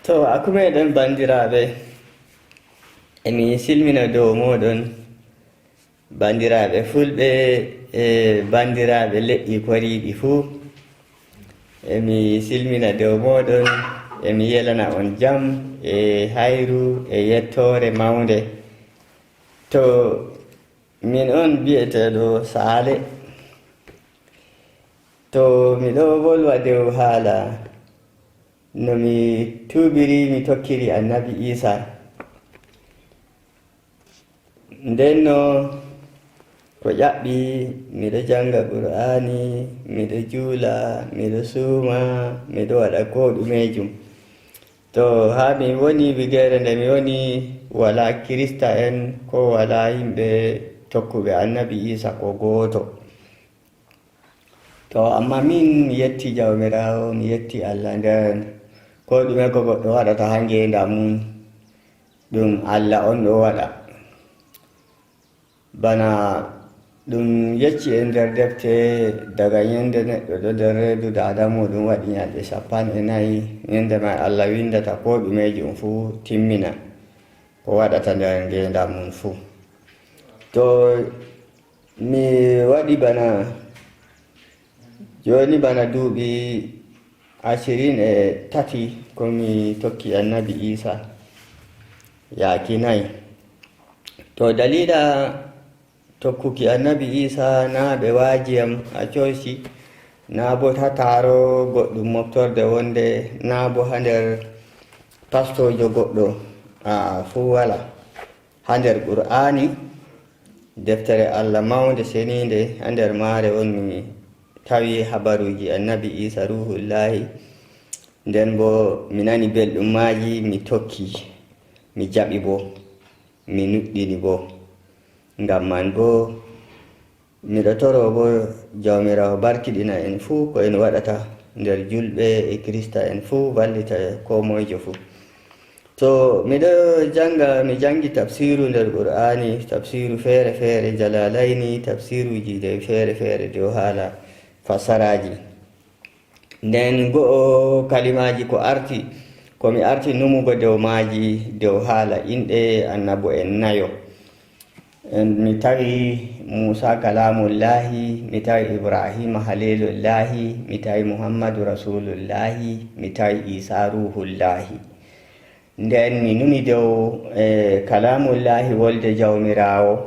To akku meɗen bandiraɓe, emi silmina dow moɗon, bandiraɓe Fulɓe e bandiraɓe leƴƴi koriɗi fuu. Emi silmina dow moɗon, emi yelana on jam e hayru e yettore mawnde. To min on bi'eteɗo Sale. To miɗo wolwa dow haala no mi tuubiri, mi tokkiri Annabi Isa. Ndenno ko ƴaɓɓi, miɗo janga Qur'ani, miɗo juula, miɗo suuma, miɗo waɗa ko ɗumejum. To ha mi woni, wigere nde mi woni, wala Kirista en ko wala yimɓe tokkuɓe Annabi Isa ko gooto. To amma min mi yetti Jawmirawo, mi yetti Allah. Nden ko ɗume ko goɗɗo waɗata ha ngedam mum, ɗum Allah on ɗo waɗa. Bana ɗum yecci e nder defte, daga yende neɗɗo ɗo nder reedu dada muɗum waɗi nyalɗe 40, yende mai Allah windata ko ɗumejum fuu, timmina ko waɗata nder ngendam mum fuu. To mi waɗi bana joni, bana duuɓi 23 komi tokki Annabi Isa yaaki nayi. To dalila tokkuki Annabi Isa, na ɓe waajiyam ha coci, na bo ha taro goɗɗum moftorde wonde, na bo ha nder pastojo goɗɗo, aa fuu wala. Ha nder Qur'ani, deftere Allah mawnde seninde, ha nder maare on mi tawi habaruji Annabi Isa ruhullahi. Nden bo mi nani belɗum maji, mi tokki, mi jaɓi bo, mi nuɗɗini bo. Ngam man bo miɗo toro bo Jawmirawo barkiɗina en fuu ko en waɗata nder julɓe e Krista en fuu, vallita ko moyejo fuu. To miɗo janga, mi jangi tafsiru nder Qur'ani, tafsiru feere feere, Jalalaini, tafsiruji de feere feere dow haala fassaraji. Nden go'o kalimaji ko arti komi arti numugo dow maji, dow haala inɗe annabo en nayo, mi tawi Musa kalamullahi, mi tawi Ibrahima halilullahi, mi tawi Muhammadu rasulullahi, mi tawi Isa ruhullahi. Nden mi numi dow e kalamullahi, wolde Jawmirawo.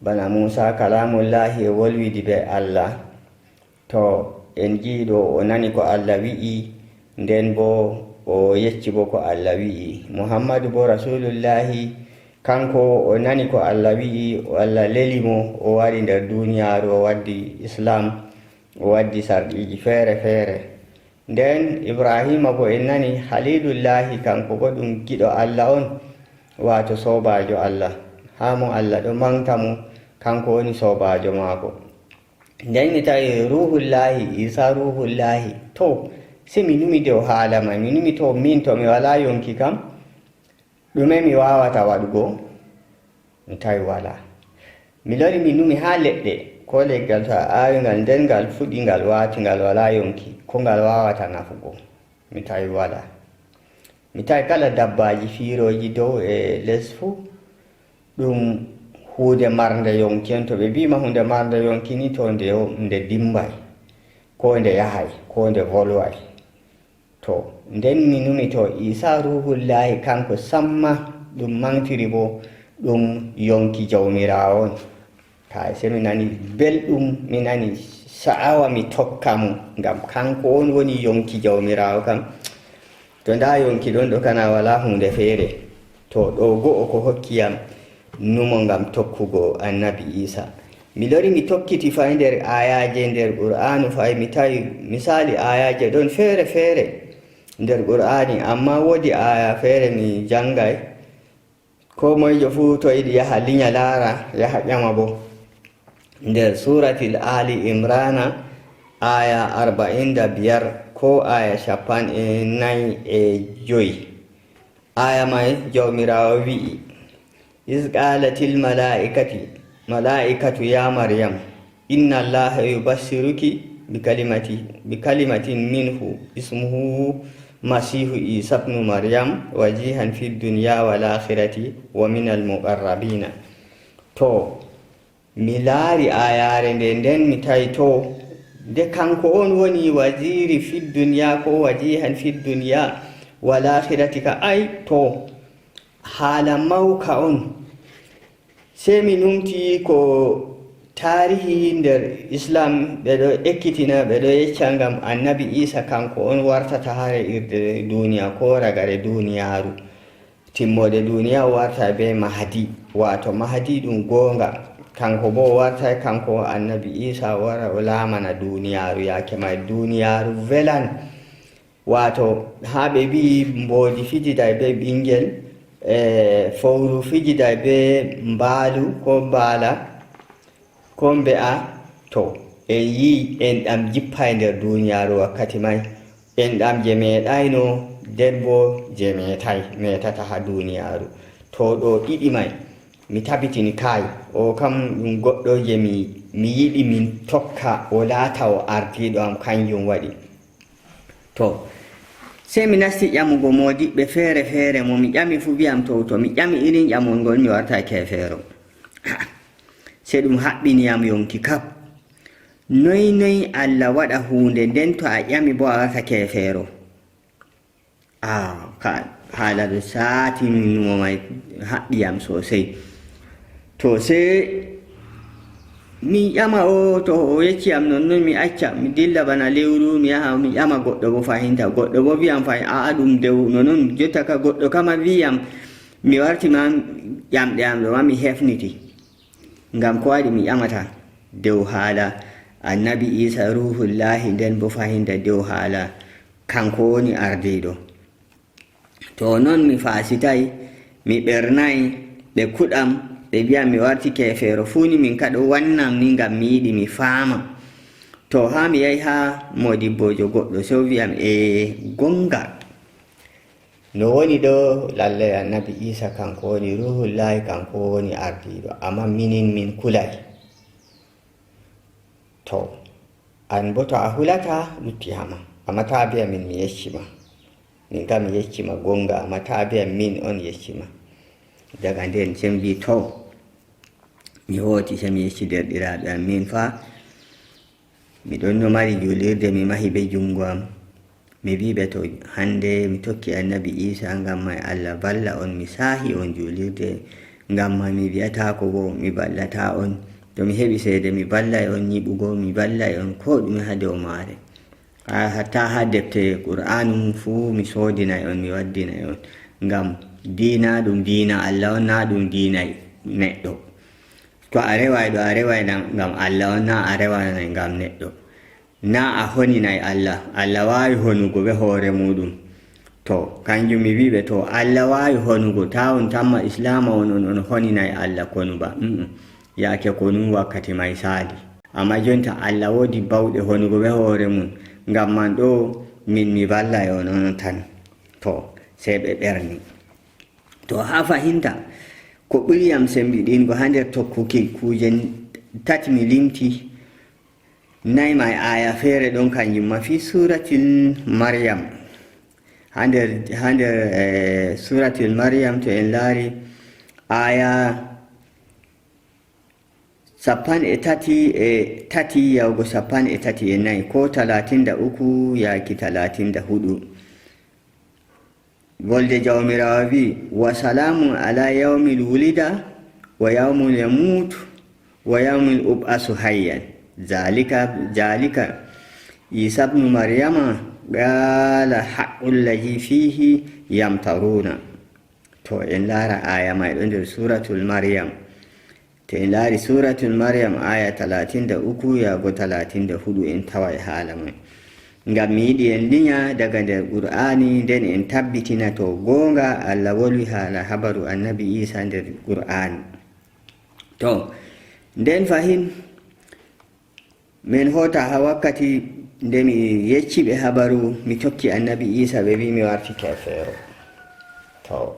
Bana Musa kalamullahi e wolwidi be Allah. To en jiiɗo o nani ko Allah wi'i, nden bo o yecci bo ko Allah wi'i. Muhammadu bo rasulullahi, kanko o nani ko Allah wi'i, Allah leli mo, o wari nder duniyaru, o waddi Islam, o waddi sarɗiji feere feere. Nden Ibrahima bo en nani halilullahi, kanko bo ɗum giɗo Allah on, wato sobajo Allah, ha mo Allah ɗo manta mo, kanko woni sobajo maako. Nden mi tawi ruhullahi, Isa ruhullahi. To sei mi numi dow haala mai, mi numi to min to mi wala yonki kam, ɗume mi wawata waɗugo? Mi tawi wala. Mi lori mi numi ha leɗɗe, ko leggal to a awi ngal, nden ngal fuɗi, ngal wati, ngal wala yonki, ko ngal wawata nafugo? Mi tawi wala. Mi tawi kala dabbaji firoji dow e les fuu ɗum hunde marde yonki en. To ɓe mbima hunde marde yonki ni, to nde nde dimbay, ko nde yahay, ko nde volway. To nden mi numi to Isa ruhullahi, kanko samma ɗum mantiri bo ɗum yonki Jawmirawo on. Kay, sey mi nani belɗum, mi nani sha'awa mi tokka mo, ngam kanko on woni yonki Jawmirawo kam. To nda yonki ɗon ɗo kana wala hunde feere. To ɗo go'o ko hokkiyam numo ngam tokkugo Annabi Isa. Mi lori mi tokkiti fay nder ayaje nder Qur'anu, fay mi tawi misali ayaje ɗon feere feere nder Qur'ani. Amma wodi aya feere mi jangay, ko moyejo fuu to yiɗi yaha linya laara, yaha ƴama bo, nder suratil Ali Imrana, aya 45 ko aya 45. Aya mai Jawmirawo wi'i: "Is qalatil malaikati malaikatu ya Maryam, inna Allaha yubassiruki bikalimati bikalimatin minhu ismuhu." Masihu Isa bnu Maryam wajihan fi dunya wal akhirati wa min al muqarrabina. To mi laari ayare nde, nden mi tawi to nde kanko on woni wajiri fi dunya ko wajihan fi dunya wal akhirati ka ay to haala mawka on. Sey mi numti ko tarihi nder Islam ɓe ɗo ekkitina, ɓe ɗo yecca ngam Annabi Isa kanko on wartata ha irde duniya ko ragare duniyaru, timmode duniya warta be Mahdi. Wato Mahdi ɗum gonga, kanko bo warta, kanko Annabi Isa wara o lamana duniyaru. Yake mai duniyaru velan, wato ha ɓe wi mbodi fijida be ɓingel e fowru fijida be mbaalu ko mbaala ko mbe'a. To en yi enɗam jippa e nder duniyaru wakkati mai, enɗam je meeɗayno, nden bo je metay metata ha duniyaru. To ɗo ɗiɗi mai mi tabitini kai o kam ɗum goɗɗo je mi yiɗi min tokka o laata o ardiɗo am. Kanjum waɗi to sey mi nasti ƴamugo modiɓɓe feere feere. Mo mi ƴami fu wiyam to mi ƴami irin ƴamol ngol mi warta kefeero. Sey ɗum haɓɓiniyam yonki kap. Noy noy Allah waɗa hunde nden to a ƴami bo a warta kefeero? A ka haala ɗo saati numo mai haɓɓiyam sosai. To sey mi ƴama o, to o yecciyam nonnon mi acca mi dilla bana lewru, mi yaha mi ƴama goɗɗo bo fahinta, goɗɗo bo wiyam fahin a'a ɗum dew nonon. Jotta ka goɗɗo kama wiyam mi warti ma ƴamɗe am ɗo ma mi hefniti ngam ko waɗi mi ƴamata dow haala Annabi Isa ruhullahi, nden bo fahinta dow haala kanko woni ardiɗo. To non mi fasitay, mi ɓernay, ɓe kuɗam, ɓe mbiya mi warti kefeero funi, min ka ɗo wannam ni ngam mi yiɗi mi faama. To ha mi yahi ha modibbojo goɗɗo, sey o wiyam e gonga no woni ɗo lallai Annabi Isa kanko woni ruhullahi, kanko woni ardiɗo, amma minin min kulay. To an bo to a hulata lutti hama, amma ta biya min mi yeccima, min kam mi yeccima gonga, amma ta biya min on yeccima. Daga nden sen mbi to mi hoti, se mi yecci derɗiraɓe am min fa miɗon no mari julirde mi mahi be jungo am. Mi wi ɓe to hande mi tokki Annabi Isa ngam mai Allah valla on, mi sahi on julirde ngam mai, mi wiyatako bo mi vallata on. To mi heɓi seede mi vallay on nyiɓugo, mi vallay on ko ɗume ha dow maare, hatta ha defte Qur'anu fuu mi sodinay on, mi waddinay on, ngam dina ɗum dina Allah on, na ɗum dina neɗɗo. To a reway ɗo, a reway ngam Allah on, na a rewanay ngam neɗɗo, na a honinay Allah. Allah wawi honugo be hoore muɗum. To kanjum mi wiɓe to Allah wawi honugo ta on tamma Islama on honinay Allah konu ba yake konu wakkati mai sali. Amma jonta Allah wodi bawɗe honugo be hoore mum, ngam man ɗo min mi vallay on on tan. To sey ɓe ɓerni. To ha fahinta ko ɓuriyam sembiɗingo ha nder tokkuki kuje tati mi limti nayi mai, aya feere ɗon kanjum ma fi suratil Maryam, ha nder suratil Maryam. To en laari aya 33 yahugo 34 ko 33 yaki 34, wolde Jawmirawo wi: "Wa salamun ala yaumil wulida wa yaumul yamut wa yaumil ubasu hayyan, zalika zalika Isa bnu Maryama qala haqqu llazi fihi yamtaruna." To en laara aya mai ɗo nder suratul Maryam. To en laari suratul Maryam aya 33 yago 34, en tawai haala mai. Ngam mi yiɗi en linya daga nder Qur'ani, nden en tabbitina to gonga Allah wolwi haala habaru Annabi Isa nder Qur'ani. To nden fahin min hota ha wakkati nde mi yecci ɓe habaru mi tokki Annabi Isa, ɓe wi mi warti kefeero. To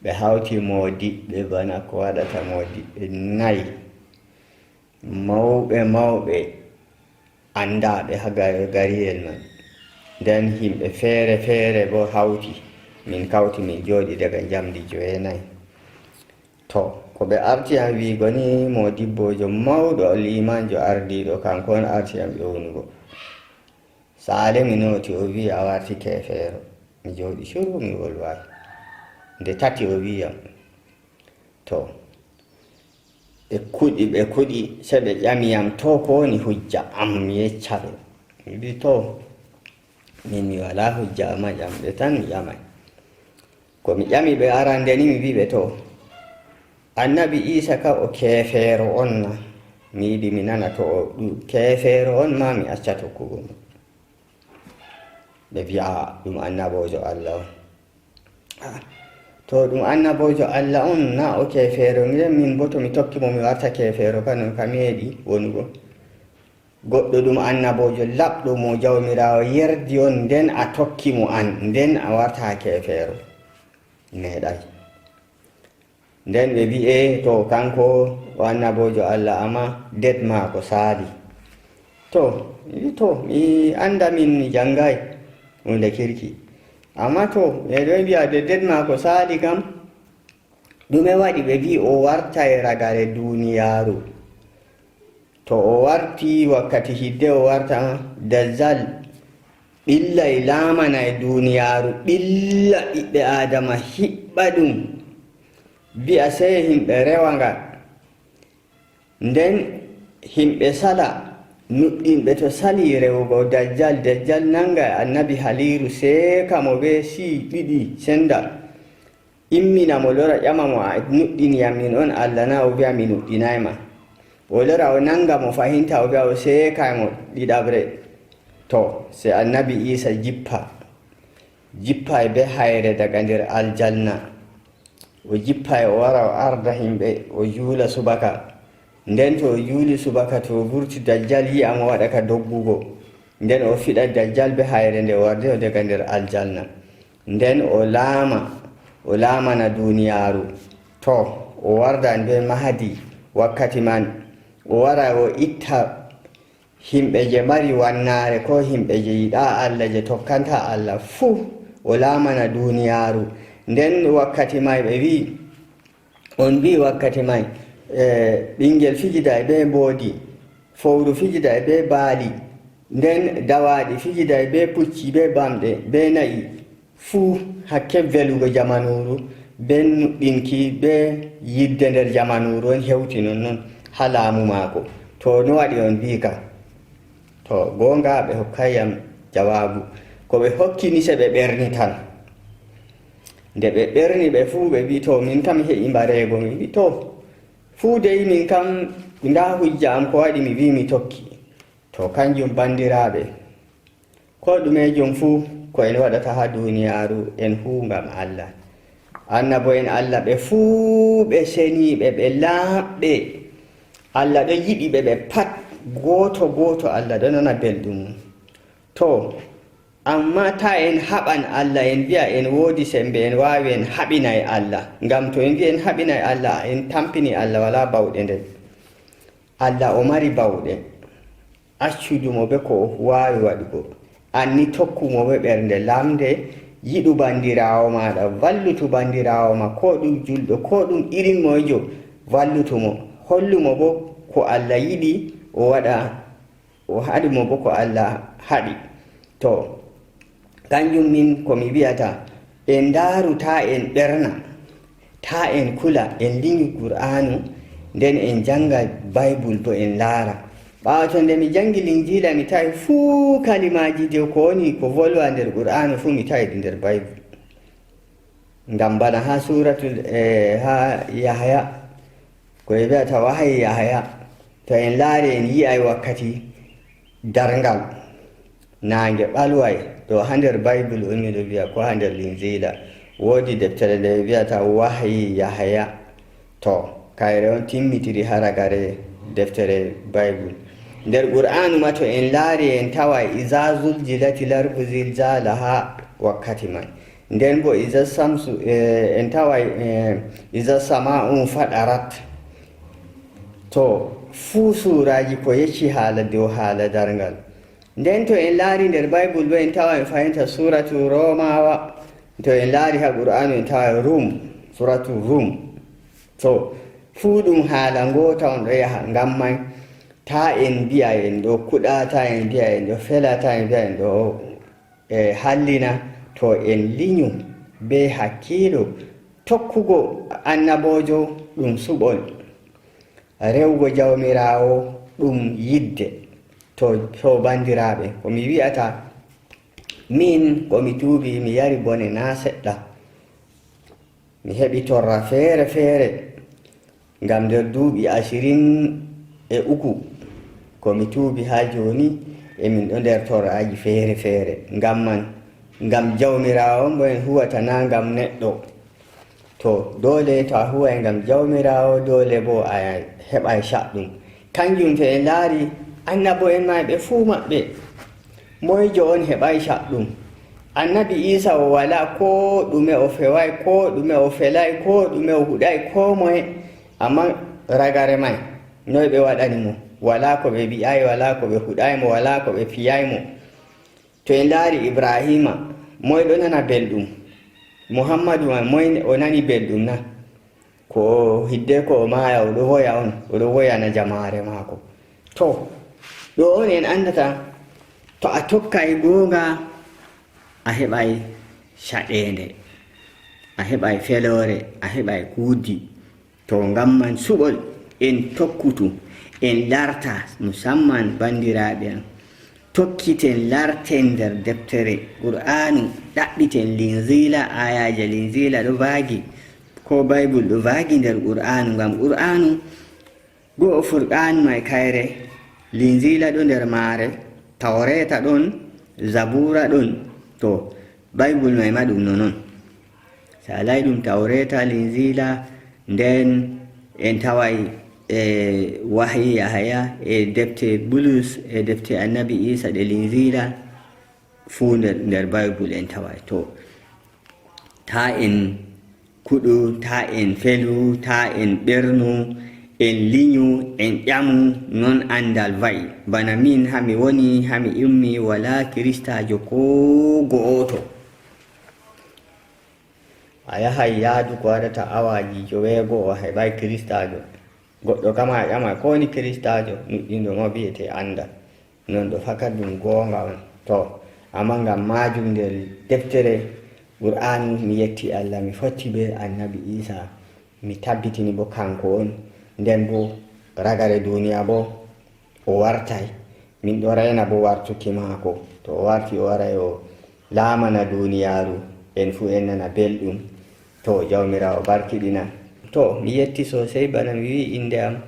ɓe hawti modiɓɓe bana ko waɗata modiɓɓe nayi mawɓe mawɓe andaɓe ha gariyel man. Nden himɓe feere feere bo hawti min kawti min jooɗi daga jamdi 9. To ko ɓe arti am wiigo ni, modibbojo mawɗo, limanjo ardiɗo, kanko on arti am ƴownugo. Sale mi noti, o wi a warti kefeero. Mi jooɗi shuru, mi wolwayi. Nde tati o wiyam. To ɓe kuɗi, ɓe kuɗi, se ɓe ƴamiyam to ko woni hujja am, mi yecca ɓe. Mi wi to min mi wala hujja, amma ƴamɓe tan mi ƴamay. Ko mi ƴami ɓe arande ni, mi wi ɓe to Annabi Isa ka o kefeero on na? Mi yiɗi mi nana to o kefeero on ma, mi acca tokkugo mo. Ɓe wi'a ɗum annabojo Allah on. To ɗum annabojo Allah on na, o kefeero, nden min bo to mi tokkimo mi warta kefeero kanon ka meeɗi wonugo. Goɗɗo ɗum annabojo laɓɗo mo Jawmirawo yerdi on, nden a tokkimo an, nden a warta kefeero. Meeɗay. Nden ɓe wi'e to kanko o annabojo Allah, amma det maako saali. To mi wi to mi anda, min mi jangay hunde kirki, amma to ɓeɗon mbiya de det maako saali kam, ɗume waɗi ɓe wi o warta e ragare duniyaru? To o warti wakkati hidde o warta, Dajjal ɓillay laamana e duniyaru, ɓilla ɓiɓɓe Adama, hiɓɓa ɗum, wi'a sey himɓe rewa ngal. Nden himɓe sala nuɗɗinɓe to sali rewugo Dajjal, Dajjal nanga Annabi Haliru, seeka mo be si ɗiɗi senda, immina mo, lora ƴama mo: a nuɗɗiniyam min on Allah na? O wi'a mi nuɗɗinayma. O lora o nanga mo fahinta, o wi'a o seeka mo ɗiɗaɓre. To se Annabi Isa jippa, jippa e be hayre daga nder aljanna, o jippa e o wara o arda himɓe, o juula subaka. Nden to o juuli subaka, to o vurti, Dajjal yi'amo waɗa ka doggugo, nden o fiɗa Dajjal be hayre nde warde o daga nder aljanna. Nden o laama, o laamana duniyaru. To o wardan be Mahadi wakkati man, o wara o itta himɓe je mari wannare, ko himɓe je yiɗa Allah, je tokkanta Allah fuu, o laamana duniyaru. Nden wakkati may ɓe wi on wi wakkati may e ɓingel fijida e be mboodi, fowru fijida e be baali, nden dawaɗi fijida e be pucci, be bamɗe, be na'i fuu, hakke velugo jamanuru be nuɗɗinki be yidde nder jamanuru on hewti non noon ha laamu maako. To no waɗi on wi ka to gonga, ɓe hokkayam jawabu. Ko ɓe hokkini se ɓe ɓerni tan. Nde ɓe ɓerni ɓe fuu, ɓe wi to min kam heƴi mbarego. Mi wi to fuu dey min kam nda hujja am ko waɗi mi wi mi tokki. To kanjum bandiraɓe, ko ɗumejum fuu ko en waɗata ha duniyaru, en hu ngam Allah. Annabo en Allah ɓe fuu ɓe seniɓe, ɓe laaɓɓe, Allah ɗo yiɗi ɓe ɓe pat, goto goto Allah ɗo nana belɗum. To amma ta en haɓan Allah, en wiya en woodi sembe, en wawi en haɓinay Allah, ngam to en wi en haɓinay Allah, en tampini Allah. Wala bawɗe nden Allah o mari bawɗe. Accudumo be ko o wawi waɗugo, anni tokkumo be ɓernde lamde, yiɗu bandirawo maɗa, vallutu bandirawo ma, ko ɗum julɗo, ko ɗum irin moyjo, vallutumo, hollumo bo ko Allah yiɗi o waɗa, o haɗumo bo ko Allah haɗi. To kanjum min komi wiyata en ndaru, ta en ɓerna, ta en kula, en lingi Qur'anu, nden en janga Bible bo en laara. Ɓawa to nde mi jangi Linjila, mi tawi fuu kalimaji de ko woni ko volwa nder Qur'anu fuu mi tawi ɗi nder Bible. Ngam bana ha suratul e ha Yahaya, ko e wiyata wahayi Yahaya, to en laari en yi'ay wakkati darngal naange ɓalway ɗo ha nder Bible on, miɗo wiya ko ha nder Linjila woodi deftere nde wiyata wahayi Yahaya. To kayre on timmitiri ha ragare deftere Bible. Nder Qur'anu ma to en laari en tawa iza zuljilati larbu ziljala ha wakkati man. Nden bo iza samsu en tawa iza sama'un faɗarat. To fuu suraji ko yecci haala dow haala darngal. Nden to en laari nder Bible bo, en tawa en fahimta suratu Romawa. To en laari ha Qur'anu, en tawa Rum, suratu Rum. To fuu ɗum haala ngota on ɗo yaha. Ngam man ta en mbiya en ɗo kuɗa, ta en mbiya en ɗo fela, ta en mbiya en ɗo e hallina. To en liñu be hakkilo, tokkugo annabojo ɗum suɓol, rewgo Jawmirawo ɗum yidde. To bandiraɓe, komi wi'ata min, komi tuubi, mi yari bone na seɗɗa, mi heɓi torra feere feere, ngam nder duuɓi 23 komi tuubi ha joni, emin ɗo nder torraji feere feere. Ngam man, ngam Jawmirawo mo en huwata, na ngam neɗɗo. To dole to a huway ngam Jawmirawo, dole bo a heɓay shaɗɗum. Kanjum to en laari annabo en maɓe fuu maɓɓe, moyjo on heɓay shaɗɗum? Annabi Isa o wala ko ɗume, o feway ko ɗume, o felay ko ɗume, o huɗay ko moye, amma ragare may noy ɓe waɗani mo? Wala ko ɓe mbi'ay, wala ko ɓe huɗay mo, wala ko ɓe fiyay mo. To en laari Ibrahima, moy ɗo nana belɗum? Muhammadu ma, moy o nani belɗum na? Ko hidde ko o maya, oɗo woya on, oɗo woyana jamare maako. To ɗo on en andata, to a tokkay goonga, a heɓay caɗende, a heɓay felore, a heɓay kuudi. To ngam man suɓol en tokkutu, en larta musamman bandiraɓe am, tokkiten, larten nder deftere Qur'anu, ɗaɓɓiten Linzila, ayaje Linzila ɗo vaagi, ko Bible ɗo vaagi nder Qur'anu, ngam Qur'anu go'o, Furqanu may kayre, Linzila ɗo nder maare, Tawreta ɗon, Zabura ɗon. To Bible may ma ɗum nonon, salai ɗum Tawreta, Linzila, nden en taway e wahyi Yahaya, e defte Bulus, e defte Annabi Isa ɗe Linzila fuu nder Bible en taway. To ta en kuɗu, ta en felu, ta en ɓernu, en liñu, en ƴamu non andal va'i. Bana min hami woni, hami ummi, wala kiristajo ko go'oto. A yahay yaadu ko waɗata awaji 9, a heɓay kiristajo goɗɗo kama a ƴama ko woni kiristajo nuɗɗindo ma wiyete anda non ɗo fakat ɗum gonga on. To amma ngam majum nder deftere Qur'anu, mi yetti Allah, mi fotti be Annabi Isa, mi tabbitini bo kanko on. Nden bo ragare duniya bo o wartay, min ɗo rena bo wartuki maako. To o warti, o waray o laamana duniyaru, en fu en nana belɗum. To Jawmirawo barkiɗina. To mi yetti sosai. Bana mi wi, inde am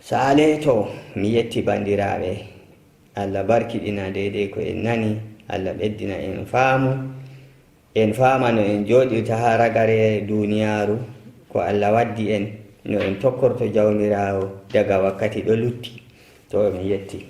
Sale. To mi yetti bandiraɓe, Allah barkiɗina deydey ko en nani, Allah ɓeddina en faamu, en faama no en joɗirta ha ragare duniyaru, ko Allah waddi en, no en tokkorto Jawmirawo daga wakkati ɗo lutti. To mi yetti.